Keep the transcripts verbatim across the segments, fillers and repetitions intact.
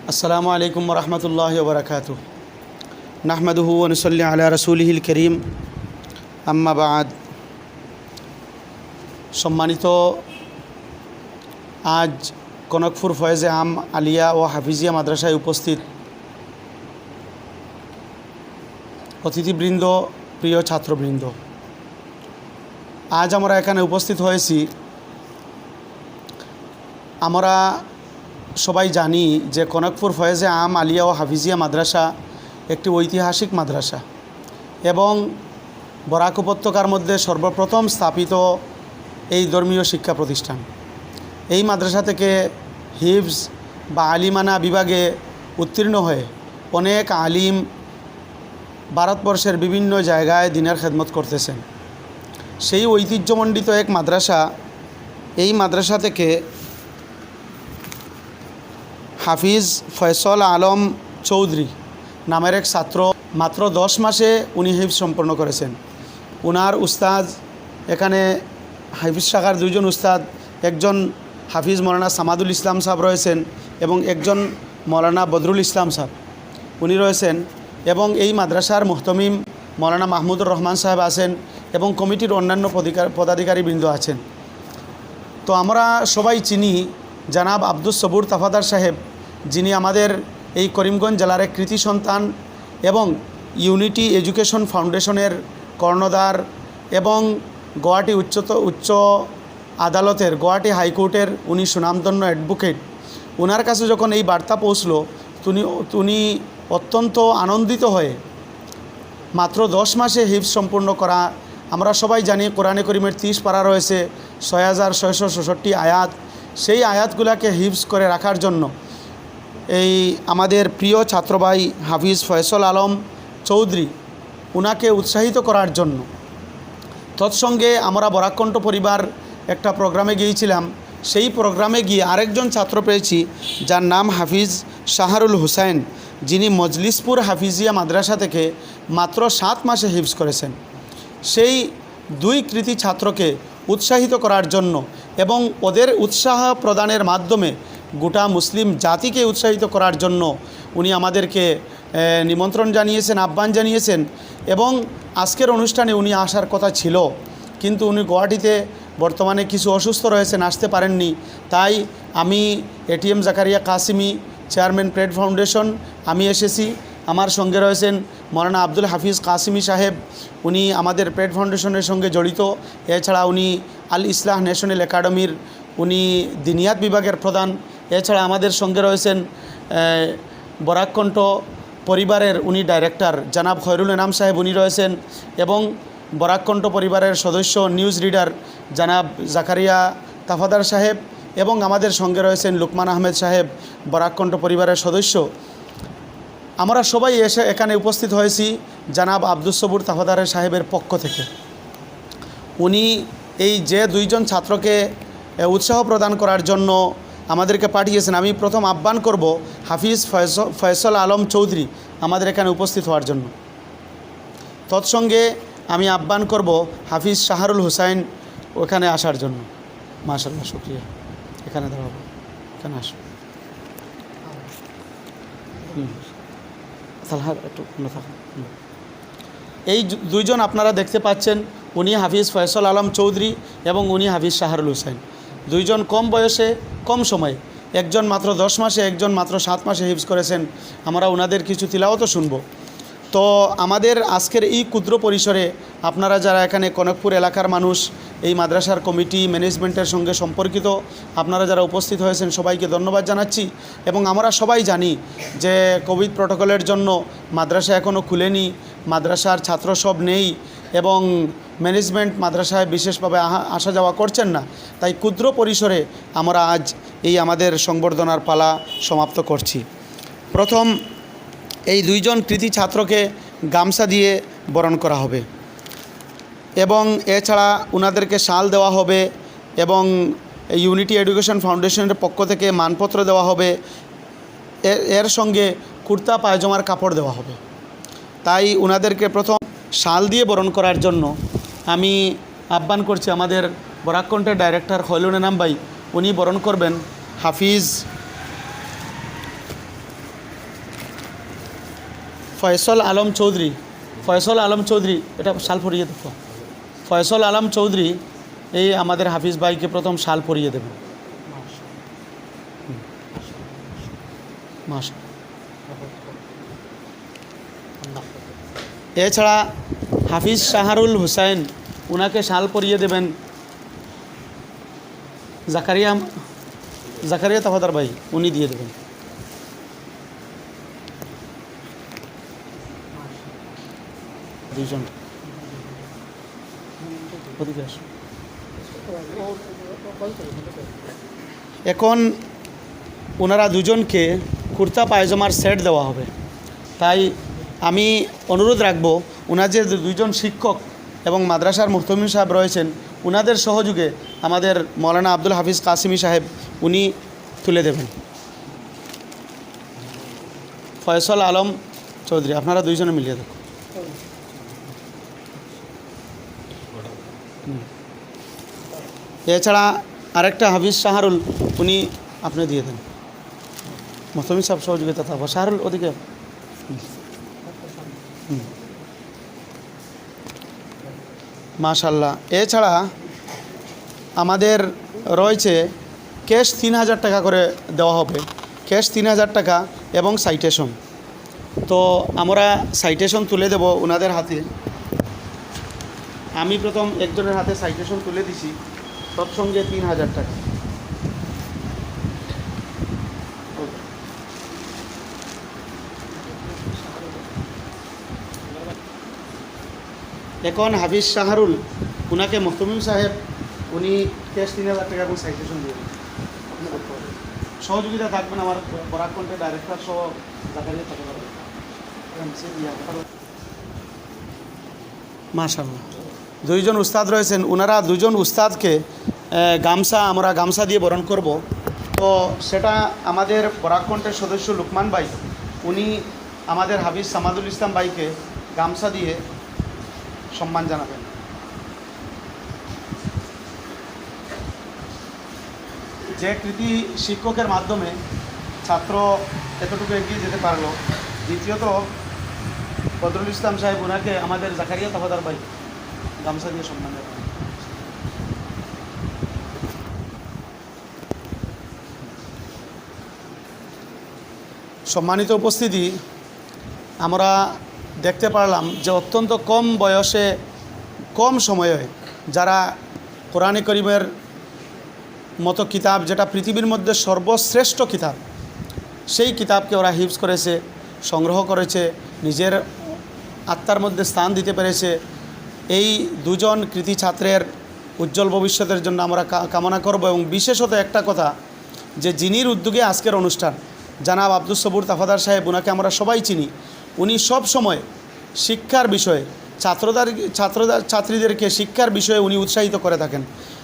আসসালামু আলাইকুম ওয়া রাহমাতুল্লাহি ওয়া বারাকাতুহু। নাহমাদুহু ওয়া নুসাল্লি আলা রাসূলিহিল কারীম। আম্মা বাদ। সম্মানিত, আজ কনকপুর ফয়েজে আম আলিয়া ও হাফিজিয়া মাদ্রাসায় উপস্থিত অতিথিবৃন্দ, প্রিয় ছাত্রবৃন্দ, আজ আমরা এখানে উপস্থিত হয়েছি। আমরা সবাই জানি যে কনকপুর ফয়েজে আম আলিয়া ও হাফিজিয়া মাদ্রাসা একটি ঐতিহাসিক মাদ্রাসা এবং বরাক উপত্যকার মধ্যে সর্বপ্রথম স্থাপিত এই ধর্মীয় শিক্ষা প্রতিষ্ঠান। এই মাদ্রাসা থেকে হিফজ বা আলিমানা বিভাগে উত্তীর্ণ হয়ে অনেক আলিম ভারতবর্ষের বিভিন্ন জায়গায় দ্বীনের খেদমত করতেছেন। সেই ঐতিহ্যমণ্ডিত এক মাদ্রাসা, এই মাদ্রাসা থেকে হাফিজ ফয়সল আলম চৌধুরী নামের এক ছাত্র মাত্র দশ মাসে উনি হিফজ সম্পন্ন করেছেন। উনার উস্তাদ, এখানে হাফিজ শাখার দুইজন উস্তাদ, একজন হাফিজ মৌলানা সামাদুল ইসলাম সাহেব রয়েছেন এবং একজন মৌলানা বদরুল ইসলাম সাহেব উনি রয়েছেন, এবং এই মাদ্রাসার মুহতমিম মৌলানা মাহমুদুর রহমান সাহেব আছেন এবং কমিটির অন্যান্য পদিকা-, পদাধিকারীবৃন্দ আছেন। তো আমরা সবাই চিনি জনাব আব্দুস সবুর তাফাদার সাহেব, যিনি আমাদের এই করিমগঞ্জ জেলার এক কৃতি সন্তান এবং ইউনিটি এডুকেশন ফাউন্ডেশনের কর্ণধার এবং গুয়াহাটি উচ্চত-, উচ্চ আদালতের, গুয়াহাটি হাইকোর্টের উনি সুনামধন্য অ্যাডভোকেট। ওনার কাছে যখন এই বার্তা পৌঁছলো, তিনি, তিনি অত্যন্ত আনন্দিত হয়ে মাত্র দশ মাসে হিফজ সম্পূর্ণ করা। আমরা সবাই জানি কোরআনে করিমের তিরিশ পারা রয়েছে, ছয় হাজার ছয়শো ছষট্টি আয়াত। সেই আয়াতগুলাকে হিফজ করে রাখার জন্য এই আমাদের প্রিয় ছাত্র ভাই হাফিজ ফয়সল আলম চৌধুরী, ওনাকে উৎসাহিত করার জন্য। তৎসঙ্গে আমরা বরাককণ্ঠ পরিবার একটা প্রোগ্রামে গিয়েছিলাম। সেই প্রোগ্রামে গিয়ে আরেকজন ছাত্র পেয়েছি, যার নাম হাফিজ শাহরুল হুসাইন, যিনি মজলিসপুর হাফিজিয়া মাদ্রাসা থেকে মাত্র সাত মাসে হিফজ করেছেন। সেই দুই কৃতি ছাত্রকে উৎসাহিত করার জন্য এবং ওদের উৎসাহ প্রদানের মাধ্যমে গোটা মুসলিম জাতিকে উৎসাহিত করার জন্য উনি আমাদেরকে, এ, নিমন্ত্রণ জানিয়েছেন, আহ্বান জানিয়েছেন। এবং আজকের অনুষ্ঠানে উনি আসার কথা ছিল, কিন্তু উনি গুয়াহাটিতে বর্তমানে কিছু অসুস্থ রয়েছেন, আসতে পারেননি। তাই আমি এটিএম জাকারিয়া কাসিমি, চেয়ারম্যান প্রেড ফাউন্ডেশন, আমি এসেছি। আমার সঙ্গে রয়েছেন মৌলানা আব্দুল হাফিজ কাসিমি সাহেব, উনি আমাদের প্রেড ফাউন্ডেশনের সঙ্গে জড়িত। এছাড়া উনি আল ইসলাহ ন্যাশনাল একাডেমির উনি দিনিয়াত বিভাগের প্রধান। এছাড়া আমাদের সঙ্গে রয়েছেন, এ, বরাককণ্ঠ পরিবারের উনি ডাইরেক্টর জনাব খয়রুল এনাম সাহেব, উনি রয়েছেন, এবং বরাককণ্ঠ পরিবারের সদস্য নিউজ রিডার জনাব জাকারিয়া তাফাদার সাহেব, এবং আমাদের সঙ্গে রয়েছেন লুকমান আহমেদ সাহেব, বরাককণ্ঠ পরিবারের সদস্য। আমরা সবাই এসে এখানে উপস্থিত হয়েছি জনাব আব্দুস সবুর তাফাদার সাহেবের পক্ষ থেকে। উনি এই যে দুইজন ছাত্রকে, এ, উৎসাহ প্রদান করার জন্য আমাদেরকে পাঠিয়েছেন, আমি প্রথম আহ্বান করব হাফিজ ফয়স-, ফয়সল আলম চৌধুরী আমাদের এখানে উপস্থিত হওয়ার জন্য। তৎসঙ্গে আমি আহ্বান করব হাফিজ শাহরুল হুসাইন ওখানে আসার জন্য। মাশাআল্লাহ, শুকরিয়া। এখানে দাঁড়াবো, এখানে আসো। হুম। তালহা, একটু অন্য থাকো। হুম। এই জু-, দুইজন আপনারা দেখতে পাচ্ছেন, উনি হাফিজ ফয়সল আলম চৌধুরী এবং উনি হাফিজ শাহরুল হুসাইন। দুইজন কম বয়সে, কম সময়ে, একজন মাত্র দশ মাসে, একজন মাত্র সাত মাসে হিফজ করেছেন। আমরা ওনাদের কিছু তিলাওয়াতও শুনবো। তো আমাদের আজকের এই ক্ষুদ্র পরিসরে আপনারা যারা এখানে কনকপুর এলাকার মানুষ, এই মাদ্রাসার কমিটি, ম্যানেজমেন্টের সঙ্গে সম্পর্কিত, আপনারা যারা উপস্থিত হয়েছেন, সবাইকে ধন্যবাদ জানাচ্ছি। এবং আমরা সবাই জানি যে কোভিড প্রোটোকলের জন্য মাদ্রাসা এখনও খুলেনি, মাদ্রাসার ছাত্র সব নেই এবং ম্যানেজমেন্ট মাদ্রাসায় বিশেষভাবে আহা-, আসা যাওয়া করছেন না। তাই ক্ষুদ্র পরিসরে আমরা আজ এই আমাদের সংবর্ধনার পালা সমাপ্ত করছি। প্রথম এই দুইজন কৃতি ছাত্রকে গামছা দিয়ে বরণ করা হবে এবং এছাড়া ওনাদেরকে শাল দেওয়া হবে এবং ইউনিটি এডুকেশন ফাউন্ডেশনের পক্ষ থেকে মানপত্র দেওয়া হবে। এ-, এর সঙ্গে কুর্তা পায়জামার কাপড় দেওয়া হবে। তাই ওনাদেরকে প্রথম শাল দিয়ে বরণ করার জন্য আমি আহ্বান করছি আমাদের বরাককণ্ঠের ডাইরেক্টর খয়রুল এনাম ভাই, উনি বরণ করবেন হাফিজ ফয়সল আলম চৌধুরী, ফয়সল আলম চৌধুরী, এটা শাল পরিয়ে দেখো। ফয়সল আলম চৌধুরী এই আমাদের হাফিজ ভাইকে প্রথম শাল পরিয়ে দেবেন। হুম। মাশাআল্লাহ। এছাড়া হাফিজ শাহরুল হুসাইন, ওনাকে শাল পরিয়ে দেবেন জাকারিয়া, জাকারিয়া তাফাদার ভাই, উনি দিয়ে দেবেন। দুইজন। ওদিকে আসো। এখন ওনারা দুজনকে কুর্তা পায়জামার সেট দেওয়া হবে। তাই আমি অনুরোধ রাখবো, ওনার যে দুইজন শিক্ষক এবং মাদ্রাসার মুহতামিম সাহেব রয়েছেন, ওনাদের সহযোগে আমাদের মৌলানা আব্দুল হাফিজ কাসিমি সাহেব, উনি তুলে দেবেন। ফয়সল আলম চৌধুরী, আপনারা দুইজনে মিলিয়ে দেখো। হুম। এছাড়া আরেকটা হাফিজ শাহরুল, উনি আপনি দিয়ে দেন। মুহতামিম সাহেব সহযোগিতা থাকবো। শাহরুল ওদিকে। হুম। হুম। মাশাআল্লাহ। এছাড়া আমাদের রয়েছে ক্যাশ তিন হাজার টাকা করে দেওয়া হবে, ক্যাশ তিন হাজার টাকা এবং সাইটেশন। তো আমরা সাইটেশন তুলে দেব ওনাদের হাতে। আমি প্রথম একজনের হাতে সাইটেশন তুলে দিছি, তৎসঙ্গে তিন হাজার টাকা। এখন হাফিজ শাহরুল, উনাকে মুহতামিম সাহেব, উনি ক্যাশ তিন হাজার টাকা এবং সাইটেশন দিয়ে দিন। সহযোগিতা থাকবেন আমার বরাক কণ্ঠের ডাইরেক্টর সহ জাকারিয়া থাকবেন। মাশাআল্লাহ। দুইজন উস্তাদ রয়েছেন, ওনারা দুজন উস্তাদকে, এ, গামছা, আমরা গামছা দিয়ে বরণ করব। তো সেটা আমাদের বরাক কণ্ঠের সদস্য লুকমান ভাই, উনি আমাদের হাফিজ সামাদুল ইসলাম ভাইকে গামছা দিয়ে সম্মান জানাবেন। যে কৃতি শিক্ষকের মাধ্যমে ছাত্র এতটুকু এগিয়ে যেতে পারলো। দ্বিতীয়ত, বদরুল ইসলাম সাহেব, ওনাকে আমাদের জাকারিয়া তাফাদার ভাই গামছা দিয়ে সম্মান জানাবেন। সম্মানিত উপস্থিতি, আমরা দেখতে পারলাম যে অত্যন্ত কম বয়সে, কম সময়ে যারা কোরআনে করিমের মতো কিতাব, যেটা পৃথিবীর মধ্যে সর্বশ্রেষ্ঠ কিতাব, সেই কিতাবকে ওরা হিফজ করেছে, সংগ্রহ করেছে, নিজের আত্মার মধ্যে স্থান দিতে পেরেছে। এই দুজন কৃতি ছাত্রের উজ্জ্বল ভবিষ্যতের জন্য আমরা কা-, কামনা করব। এবং বিশেষত একটা কথা, যে যিনির উদ্যোগে আজকের অনুষ্ঠান, জনাব আব্দুস সবুর তাফাদার সাহেব, ওনাকে আমরা সবাই চিনি। উনি সব সময় শিক্ষার বিষয়ে, ছাত্রদের, ছাত্রদের, ছাত্রীদেরকে শিক্ষার বিষয়ে উনি উৎসাহিত করে থাকেন।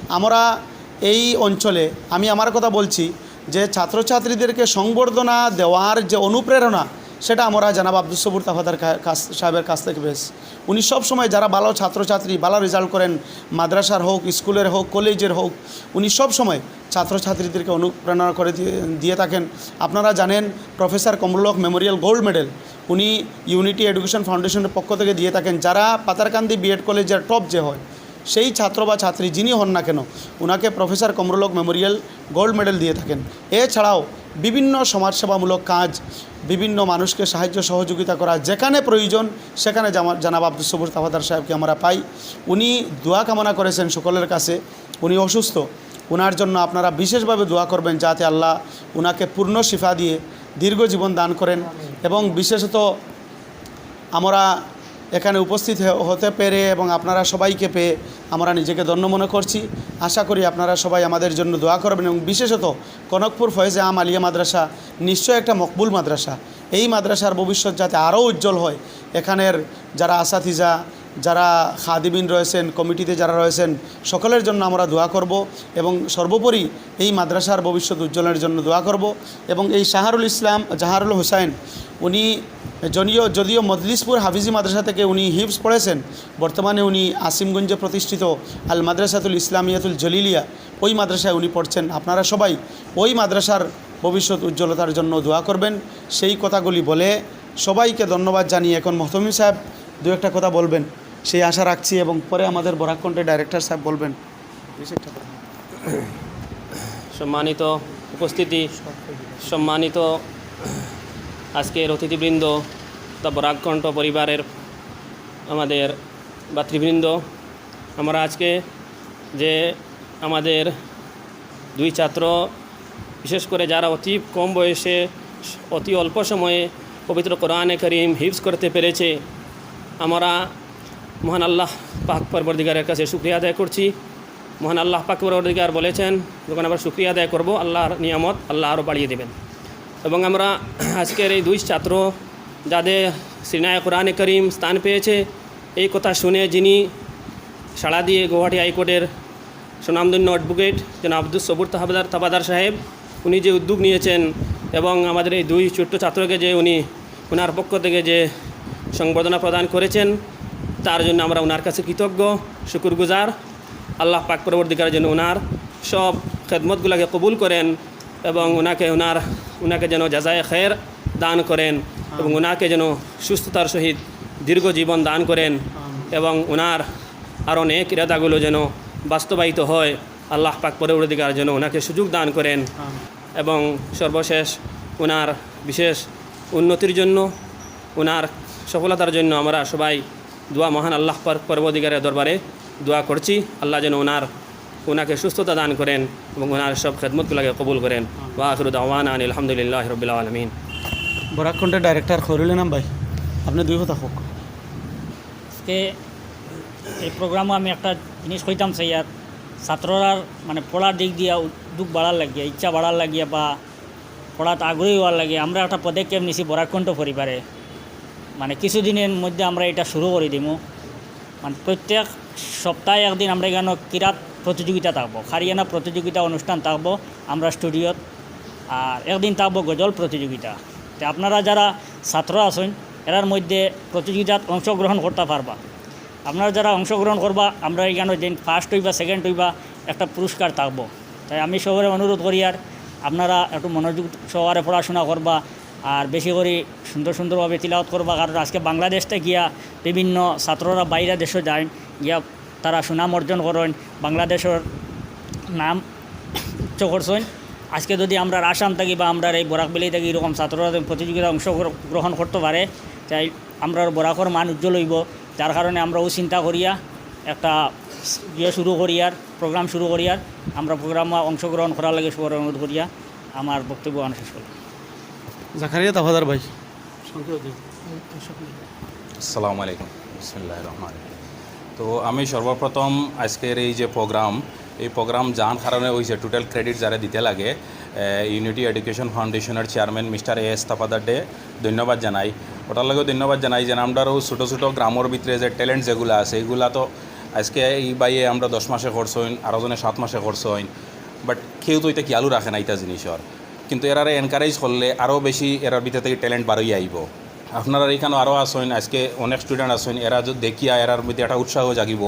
আমরা এই অঞ্চলে, আমি আমার কথা বলছি, যে ছাত্রছাত্রীদেরকে সংবর্ধনা দেওয়ার যে অনুপ্রেরণা, সেটা আমরা জনাব আব্দুস সবুর তাফাদার কা-, কাছ, সাহেবের কাছ থেকে পেয়েছি। উনি সব সময় যারা ভালো ছাত্রছাত্রী, ভালো রেজাল্ট করেন, মাদ্রাসার হোক, স্কুলের হোক, কলেজের হোক, উনি সব সময় ছাত্রছাত্রীদেরকে অনুপ্রেরণা করে দিয়ে, দিয়ে থাকেন। আপনারা জানেন, প্রফেসর কমরুল হক মেমোরিয়াল গোল্ড মেডেল উনি ইউনিটি এডুকেশন ফাউন্ডেশনের পক্ষ থেকে দিয়ে থাকেন। যারা পাথারকান্দি বিএড কলেজের টপ যে হয়, সেই ছাত্র বা ছাত্রী যিনি হন না কেন, ওনাকে প্রফেসর কমরুল হক মেমোরিয়াল গোল্ড মেডেল দিয়ে থাকেন। এছাড়াও বিভিন্ন সমাজসেবামূলক কাজ, বিভিন্ন মানুষকে সাহায্য সহযোগিতা করা, যেখানে প্রয়োজন সেখানে জামা-, জনাব আব্দুস সবুর তাফাদার সাহেবকে আমরা পাই। উনি দোয়া কামনা করেছেন সকলের কাছে। উনি অসুস্থ, ওনার জন্য আপনারা বিশেষভাবে দোয়া করবেন, যাতে আল্লাহ ওনাকে পূর্ণ শিফা দিয়ে দীর্ঘ জীবন দান করেন। এবং বিশেষত আমরা এখানে উপস্থিত হ-, হতে পেরে এবং আপনারা সবাইকে পেয়ে আমরা নিজেকে ধন্য মনে করছি। আশা করি আপনারা সবাই আমাদের জন্য দোয়া করবেন এবং বিশেষত কনকপুর ফয়েজে আম আলিয়া মাদ্রাসা নিশ্চয় একটা মকবুল মাদ্রাসা। এই মাদ্রাসার ভবিষ্যৎ যাতে আরও উজ্জ্বল হয়, এখানের যারা আসাতিজা, যারা খাদিমিন রয়েছেন, কমিটিতে যারা রয়েছেন, সকলের জন্য আমরা দোয়া করব এবং সর্বোপরি এই মাদ্রাসার ভবিষ্যৎ উজ্জ্বলনের জন্য দোয়া করব। এবং এই শাহরুল ইসলাম, জাহারুল হোসাইন, উনি যদিও, যদিও মজলিসপুর হাফিজি মাদ্রাসা থেকে উনি হিফজ পড়েছেন, বর্তমানে উনি আসিমগঞ্জে প্রতিষ্ঠিত আল মাদ্রাসাতুল ইসলামিয়াতুল জলিলিয়া, ওই মাদ্রাসায় উনি পড়ছেন। আপনারা সবাই ওই মাদ্রাসার ভবিষ্যৎ উজ্জ্বলতার জন্য দোয়া করবেন। সেই কথাগুলি বলে সবাইকে ধন্যবাদ জানিয়ে এখন মোহতমিম সাহেব দু একটা কথা বলবেন, সেই আশা রাখছি, এবং পরে আমাদের বরাক কণ্ঠের ডাইরেক্টর সাহেব বলবেন। সম্মানিত উপস্থিতি, সম্মানিত আজকের অতিথিবৃন্দ, তথা বরাক কণ্ঠ পরিবারের আমাদের ভাতৃবৃন্দ, আমরা আজকে যে আমাদের দুই ছাত্র, বিশেষ করে যারা অতি কম বয়সে, অতি অল্প সময়ে পবিত্র কোরআনে করিম হিফজ করতে পেরেছে, আমরা মহান আল্লাহ পাক পরবর্তীকারের কাছে শুকরিয়া আদায় করছি। মহান আল্লাহ পাক পরবর্তীকার বলেছেন, যখন আমরা শুকরিয়া আদায় করব, আল্লাহর নিয়ামত আল্লাহ আরও বাড়িয়ে দেবেন। এবং আমরা আজকের এই দুই ছাত্র যাদের সিনায় কোরআনে করিম স্থান পেয়েছে, এই কথা শুনে যিনি সাড়া দিয়ে গুয়াহাটি হাইকোর্টের সুনামধন্য অ্যাডভোকেট জনাব আব্দুস সবুর তাবাদার তাবাদার সাহেব, উনি যে উদ্যোগ নিয়েছেন এবং আমাদের এই দুই ছোট্ট ছাত্রকে যে উনি ওনার পক্ষ থেকে যে সংবর্ধনা প্রদান করেছেন, তার জন্য আমরা ওনার কাছে কৃতজ্ঞ, শুকুরগুজার। আল্লাহ পাক পরবর্তীকার জন্য ওনার সব খেদমতগুলোকে কবুল করেন এবং ওনাকে ওনার ওনাকে যেন জাজায়ে খের দান করেন এবং ওনাকে যেন সুস্থতার সহিত দীর্ঘ জীবন দান করেন এবং ওনার আরও নেক ইরাদাগুলো যেন বাস্তবায়িত হয়। আল্লাহ পাক পরবর্তীকার জন্য ওনাকে সুযোগ দান করেন এবং সর্বশেষ ওনার বিশেষ উন্নতির জন্য, ওনার সফলতার জন্য আমরা সবাই দোয়া, মহান আল্লাহ পর- পরবর্তীকারের দরবারে দোয়া করছি, আল্লাহ যেন ওনার ওনাকে সুস্থতা দান করেন এবং ওনার সব খেদমতগুলোকে কবুল করেন। ওয়া আখিরু দাওয়ানা আনিল হামদুলিল্লাহি রাব্বিল আলামিন। বরাক কণ্ঠের ডাইরেক্টর খয়রুল ইনাম ভাই, আপনি দুই কথা হোক। আজকে এই প্রোগ্রামও আমি একটা জিনিস কইতাম চাই, আর ছাত্ররার মানে পড়ার দিক দিয়া উদ্যোগ বাড়ার লাগিয়া, ইচ্ছা বাড়ার লাগিয়া বা পড়াত আগ্রহী হওয়ার লাগিয়া আমরা একটা পদক্ষেপ নিছি বরাক কণ্ঠ পরিবারে। মানে কিছুদিনের মধ্যে আমরা এটা শুরু করে দিমু। মানে প্রত্যেক সপ্তাহে একদিন আমরা এখানে কিরাত প্রতিযোগিতা থাকবো, খারিয়ানা প্রতিযোগিতা অনুষ্ঠান থাকবো আমরা স্টুডিওত। আর একদিন থাকবো গজল প্রতিযোগিতা। তো আপনারা যারা ছাত্র আছেন, এরার মধ্যে প্রতিযোগিতাত অংশগ্রহণ করতে পারবা। আপনারা যারা অংশগ্রহণ করবা, আমরা এখানে যেন ফার্স্ট হইবা, সেকেন্ড হইবা, একটা পুরস্কার থাকবো। তাই আমি সবরে অনুরোধ করি, আর আপনারা একটু মনোযোগ সহকারে পড়াশোনা করবা, আর বেশি করে সুন্দর সুন্দরভাবে তিলাওয়াত করবা, কারণ আজকে বাংলাদেশ থেকে গিয়া বিভিন্ন ছাত্ররা বাইরে দেশে যায়, গিয়া তারা সুনাম অর্জন করেন, বাংলাদেশের নাম উচ্চ করছেন। আজকে যদি আমরা আসাম থাকি বা আমরা এই বরাক ভ্যালি থাকি এরকম ছাত্ররা যদি প্রতিযোগিতা অংশগ্রহণ করতে পারে, তাই আমরা বরাকর মান উজ্জ্বল হইব। যার কারণে আমরা ও চিন্তা করিয়া একটা ইয়ে শুরু করি, আর প্রোগ্রাম শুরু করি, আর আমরা প্রোগ্রামে অংশগ্রহণ করার লাগে সবার অনুরোধ করিয়া আমার বক্তব্য এখানে শেষ করলাম। জাকারিয়া তাফাদার ভাই। আসসালামু আলাইকুম, বিসমিল্লাহির রহমানির রহিম। তো আমি সর্বপ্রথম আজকের এই যে প্রোগ্রাম, এই প্রোগ্রাম যার কারণে হইছে, টোটাল ক্রেডিট যারা দিতে লাগে, ইউনিটি এডুকেশন ফাউন্ডেশনের চেয়ারম্যান মিস্টার এ এস তাফাদাররে ধন্যবাদ জানাই। ওটার লাগেও ধন্যবাদ জানাই যে আমরারও ছোটো ছোটো গ্রামর ভিতরে যে ট্যালেন্ট যেগুলা আছে, এগুলা তো আজকে এই ভাইয়ে আমরা দশ মাসে করছইন, আরও জনে সাত মাসে করছইন, বাট কেউ তো এটা খেয়ালও রাখে না এটা জিনিসর। কিন্তু এরারে এনকারেজ করলে আরও বেশি এরার ভিতরে থেকে ট্যালেন্ট বারইয়া আইব। আপনারা এখানে আরও আছইন, আজকে অনেক স্টুডেন্ট আছইন, এরা যদি দেখিয়া এরার মধ্যে একটা উৎসাহ জাগিব।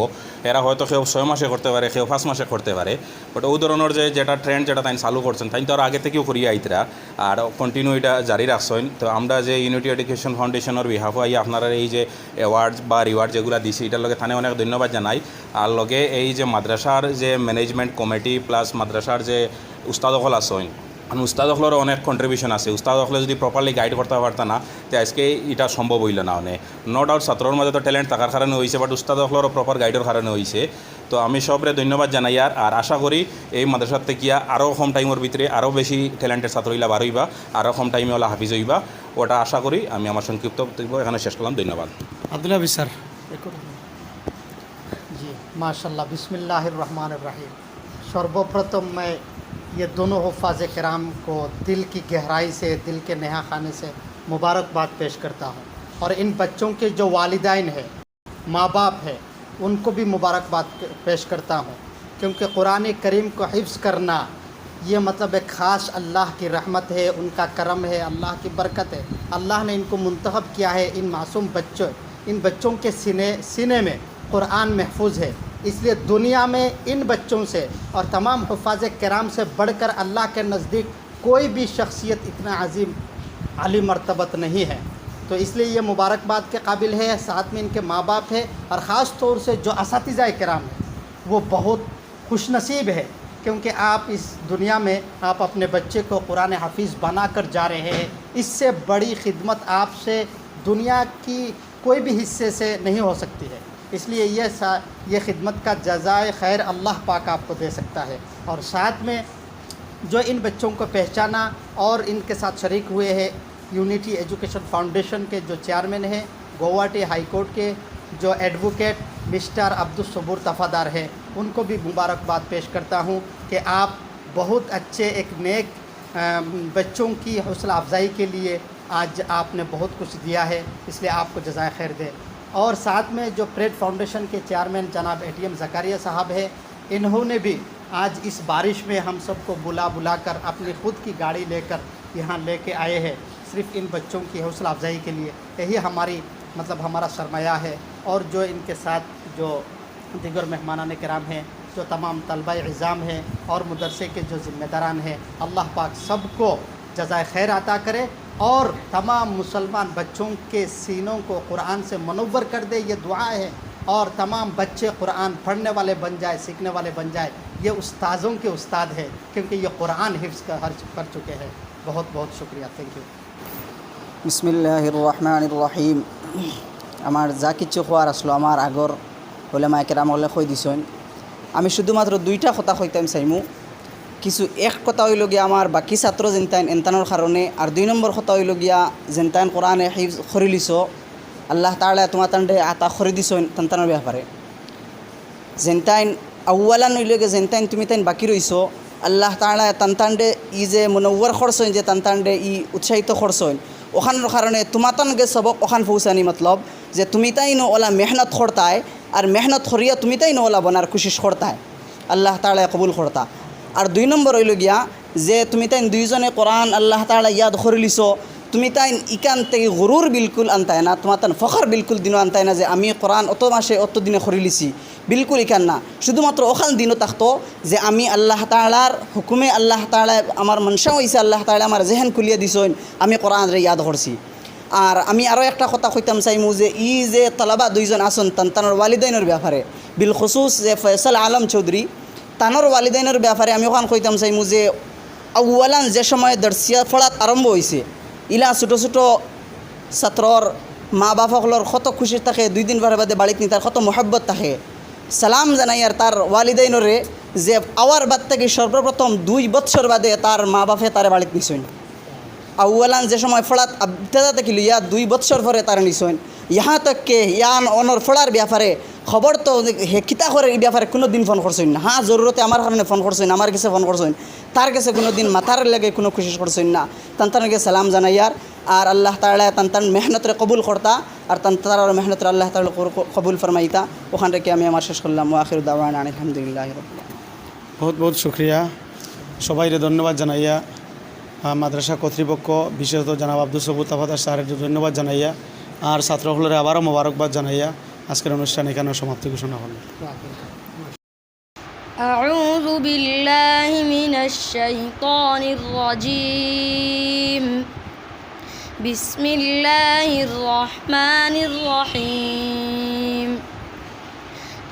এরা হয়তো কেউ ছয় মাসে করতে পারে, কেউ পাঁচ মাসে করতে পারে, বাট ওই ধরনের যে যেটা ট্রেন্ড যেটা তাই চালু করছেন, তাই তো আর আগে থেকেও করিয়া আইতরা, আর কন্টিনিউ এটা জারি রাখছইন। তো আমরা যে ইউনিটি এডুকেশন ফাউন্ডেশনের বিহাফও আইয়া আপনারা এই যে অ্যাওয়ার্ড বা রিওয়ার্ড যেগুলো দিছি, এটার লগে তানে অনেক ধন্যবাদ জানাই। আর লগে এই যে মাদ্রাসার যে ম্যানেজমেন্ট কমিটি প্লাস মাদ্রাসার যে উস্তাদ অকল আছইন, মানে উস্তাদ অকলরও অনেক কন্ট্রিবিউশন আছে। উস্তাদ অকলে যদি প্রপারলি গাইড করতে পারতা না, তে আজকে এটা সম্ভব হইল না। মানে নো ডাউট ছাত্রর মাঝে তো ট্যালেন্ট থাকার কারণে হইছে, বাট উস্তাদ অকলরও প্রপার গাইডর কারণে হইছে। তো আমি সবরে ধন্যবাদ জানাই, আর আর আশা করি এই মাদ্রাসার থেকে আরও কম টাইমর ভিতরে আরও বেশি ট্যালেন্টেড ছাত্র ইলা বার হইবা, আরও কম টাইমে ওলা হাফিজ হইবা, ওটা আশা করি। আমি আমার সংক্ষিপ্ত বক্তব্য এখানে শেষ করলাম। ধন্যবাদ। আব্দুল হাফিজ স্যার। जी, माशाल्लाह, बिस्मिल्लाहिर्रहमानिर्रहीम। सर्वप्रथम मैं ये दोनों हुफ़ाज़ किराम को दिल की गहराई से, दिल के नेहा खाने से मुबारकबाद पेश करता हूँ। और इन बच्चों के जो वालिदैन हैं, माँ बाप हैं, उनको भी मुबारकबाद पेश करता हूँ, क्योंकि कुरान करीम को हिफ्ज़ करना, ये मतलब एक ख़ास अल्लाह की रहमत है, उनका करम है, अल्लाह की बरकत है। अल्लाह ने इनको मुंतखब किया है, इन मासूम बच्चों, इन बच्चों के सीने, सीने में कुरान महफूज है। इसलिए दुनिया में इन बच्चों से और तमाम हुफ़ाज़ किराम से बढ़कर अल्लाह के नज़दीक कोई भी शख्सियत इतना अजीम, आली मर्तबत नहीं है। तो इसलिए ये मुबारकबाद के काबिल है, साथ में इनके माँ बाप है, और ख़ास तौर से जो असातिज़ा कराम है, वो बहुत खुशनसीब है, क्योंकि आप इस दुनिया में आप अपने बच्चे को कुरान हाफिज़ बना कर जा रहे हैं। इससे बड़ी खिदमत आपसे दुनिया की कोई भी हिस्से से नहीं हो सकती है। इसलिए ये सा ये खिदमत का जज़ाए खैर अल्लाह पाक आपको दे सकता है। और साथ में जो इन बच्चों को पहचाना और इनके साथ शरीक हुए हैं, यूनिटी एजुकेशन फाउंडेशन के जो चेयरमैन हैं, गुवाहाटी हाई कोर्ट के जो एडवोकेट मिस्टर अब्दुस सबूर तफादार है, उनको भी मुबारकबाद पेश करता हूँ कि आप बहुत अच्छे एक नेक अम, बच्चों की हौसला अफजाई के लिए आज आपने बहुत कुछ दिया है, इसलिए आपको जज़ाए खैर दे। और साथ में जो परेड फाउंडेशन के चेयरमैन जनाब एटीएम जकारिया साहब है, इन्होंने भी आज इस बारिश में हम सबको बुला बुला कर अपनी खुद की गाड़ी लेकर यहाँ लेके आए हैं, सिर्फ इन बच्चों की हौसला अफजाई के लिए। यही हमारी, मतलब, हमारा सरमाया है। और जो इनके साथ जो दीगर मेहमानान कराम हैं, जो तमाम तलबा इज़ाम हैं और मदरसे के जो ज़िम्मेदारान हैं, अल्लाह पाक सबको जज़ाए खैर अता करे और तमाम मुसलमान बच्चों के सीनों को कुरान से मुनव्वर कर दे, ये दुआ है। और तमाम बच्चे कुरान पढ़ने वाले बन जाए, सीखने वाले बन जाए, ये उस्ताज़ों के उस्ताद हैं, क्योंकि ये कुरान हिफ्ज़ कर, कर चुके हैं। बहुत बहुत शुक्रिया, थैंक यू। বিসমিল্লাহির রহমানির রহিম। আমার যা কিছু কওয়ার আসলো, আমার আগর উলামায়ে কেরাম অকলে কই দিছইন। আমি শুধুমাত্র দুইটা কথা কইতাম চাইমু। কিছু এক কথা অইলো গিয়া আমার বাকি ছাত্র যেনতাইন এনতানোর কারণে, আর দুই নম্বর কথা অইলো গিয়া যেনতাইন কোরআনে হিফজ করিলিছো, আল্লাহ তাআলা তুমাতানরে আতা করি দিছইন তানতানোর ব্যাপারে। যেনতাইন আউয়ালান অইলো গিয়া যেনতাইন তুমিতাইন বাকি রইছো, আল্লাহ তাআলা তানতানরে ই যে মুনাওয়ার করছইন, যে তানতানরে ই উৎসাহিত করছইন, অখানর কারণে তুমাতানগে সবক অখান পৌঁছানি, মতলব যে তুমিতাইনও অলা মেহনত করতায়, আর মেহনত করিয়া তুমিতাইনও অলা বনার কুশিশ করতায়, আল্লাহ তাআলায় কবুল করতা। আর দুই নম্বর অইলো গিয়া যে তুমিতাইন দুইজনে কোরআন আল্লাহ তাআলা ইয়াদ করিলিছো, তুমিতাইন ইখান থাকি গুরুর বিলকুল আনতায় না, তুমাতান ফখর বিলকুল দিনও আনতায় না যে আমি কোরআন অত মাসে অত দিনে করিলিছি, বিলকুল ইখান না। শুধুমাত্র অখান দিনও থাকতো যে আমি আল্লাহ তাআলার হুকুমে, আল্লাহ তাআলায় আমার মনশা অইছে, আল্লাহ তাআলায় আমার জেহেন খুলিয়া দিছইন, আমি কোরআনরে ইয়াদ করছি। আর আমি আরও একটা কথা কইতাম চাইমু যে ই যে তালাবা দুইজন আছইন তান তানর ওয়ালিদাইনর ব্যাপারে, বিলখুসুস যে ফয়সাল আলম চৌধুরী, তানর ওয়ালিদাইনর ব্যাপারে আমি অখান কইতাম চাইমু যে আউয়ালান যে সময় দরসিয়া পড়াত আরম্ভ অইছে, ইলা ছোটো ছোটো ছাত্রর মা বাপ অকলর কত খুশি থাকে, দুই দিন বাদে বাদে বাড়িত নিতার কত মহব্বত থাকে। সালাম জানাইয়ার তার ওয়ালিদাইনরে যে আওয়ার বাদ থাকি সর্বপ্রথম দুই বৎসর বাদে তার মা বাপে তারে বাড়িত নিছইন। আউয়ালান যে সময় পড়াত ইবতেদা থাকি লইয়া দুই বৎসর পরে তারে নিছইন। ইহা তক কে ইয়ান অনর পড়ার ব্যাপারে খবর তো হে কিতা করের ই ব্যাপারে কুনুদিন ফোন করছইন না। হ্যাঁ, জরুরতে আমার কারণে ফোন করছইন, আমার গেছে ফোন করছইন, তার গেছে কুনুদিন মাতার লাগি কুনু কুশিশ করছইন না। তান তানরে সালাম জানাইয়ার, আর আল্লাহ তাআলায় তান তান মেহনতরে কবুল করতা, আর তান তানর মেহনতরে আল্লাহ তাআলায় কবুল ফরমাইতা। অখান রেখে আমি আমার শেষ করলাম। ওয়া আখিরু দাওয়ানা আনিল হামদুলিল্লাহি রাব্বিল আলামিন। বহুত বহুত শুক্রিয়া, সবাইরে ধন্যবাদ জানাইয়া, আহ, মাদ্রাসা কর্তৃপক্ষ, বিশেষত জনাব আব্দুস সবুর তফাদার স্যাররে ধন্যবাদ জানাইয়া, আর ছাত্র অকলরে আবারও মোবারকবাদ জানাইয়া আজকের অনুষ্ঠান ইখানো সমাপ্তি ঘোষণা করলাম। أعوذ بالله من الشيطان الرجيم. بسم الله الرحمن الرحيم.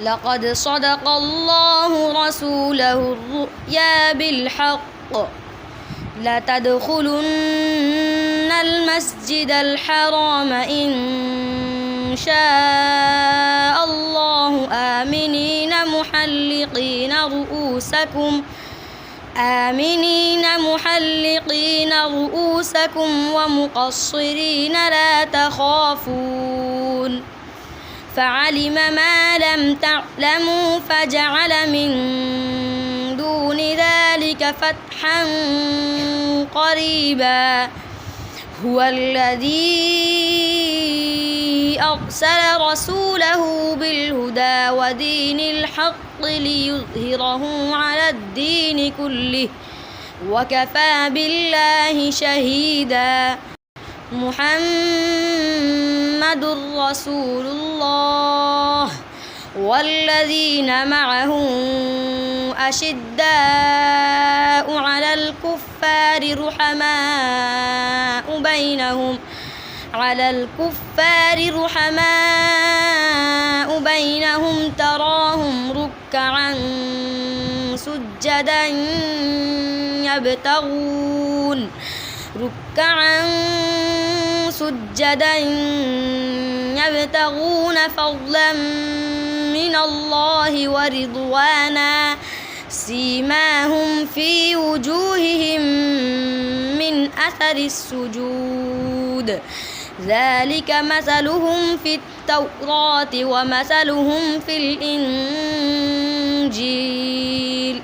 لقد صدق الله رسوله الرؤيا بالحق. لتدخلن المسجد الحرام إن شاء الله آمنين محلقين رؤوسكم آمنين محلقين رؤوسكم ومقصرين لا تخافون. فعلم ما لم تعلموا فجعل من دون ذلك فتحا قريبا. هو الذي أرسل رسوله بالهدى ودين الحق ليظهره على الدين كله وكفى بالله شهيدا. محمد رسول الله والذين معه أشداء على الكفار رحماء بينهم على الكفار رحماء بينهم تراهم ركعا سجدا يبتغون ركعا سجدا يبتغون فضلا من الله ورضوانا سيماهم في وجوههم من أثر السجود ذلك مثلهم في التوراة ومثلهم في الإنجيل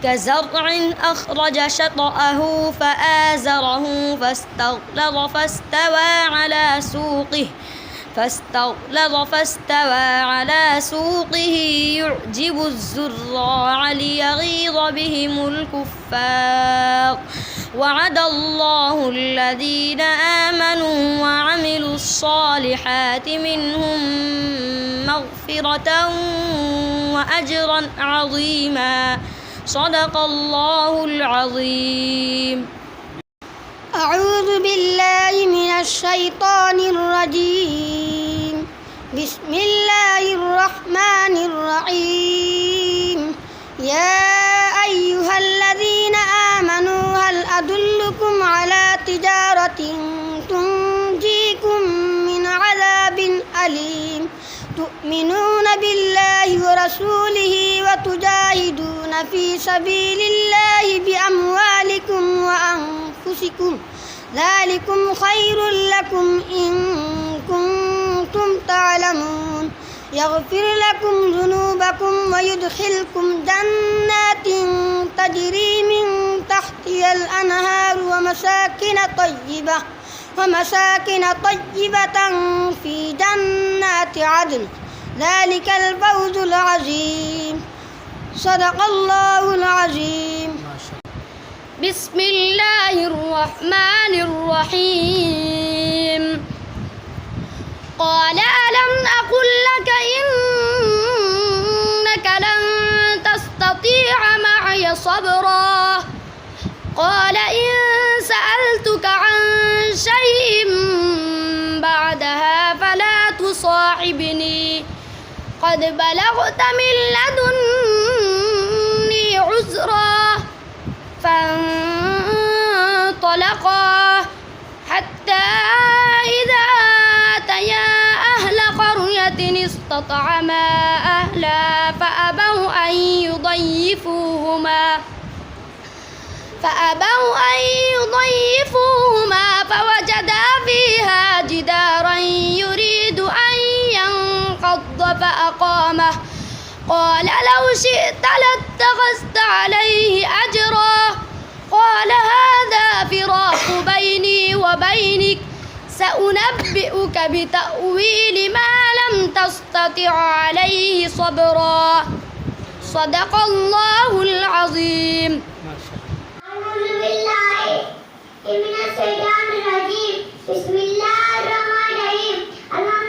كزرع أخرج شطأه فآزره فاستغلظ فاستوى على سوقه فاستغلظ فاستوى على سوقه يعجب الزراع ليغيظ بهم الكفار وعد الله الذين آمنوا وعملوا الصالحات منهم مغفرة وأجرا عظيما صدق الله العظيم. أعوذ بالله من الشيطان الرجيم. بسم الله الرحمن الرحيم. يا أيها الذين آمنوا هل أدلكم على تجارة تنجيكم من عذاب أليم تؤمنون بالله ورسوله وتجاهدون في سبيل الله بأموالكم وأنفسكم ذلكم خير لكم إن كنتم تعلمون يغفر لكم ذنوبكم ويدخلكم جنات تجري من تحتها الأنهار ومساكن طيبة ومساكن طيبة في جنات عدن ذلك الفوز العظيم صدق الله العظيم. بسم الله الرحمن الرحيم. قال ألم أقل لك إنك لن تستطيع معي صبرا قال إن سألتك عن شيء بعدها فلا تصاحبني قد بلغت من لدني عذرا فانطلقا حتى إذا أتيا أهل قرية استطعما أهلها فأبوا أن يضيفوهما فأبوا أن يضيفوهما فوجدا فيها جدارا يريد أن ينقض فأقامه قال لو شئت لاتخذت عليه أجرا قال هذا فراق بيني وبينك سأنبئك بتأويل ما لم تستطع عليه صبرا صدق الله العظيم. أعوذ بالله من الشيطان الرجيم. بسم الله الرحمن الرحيم. الحمد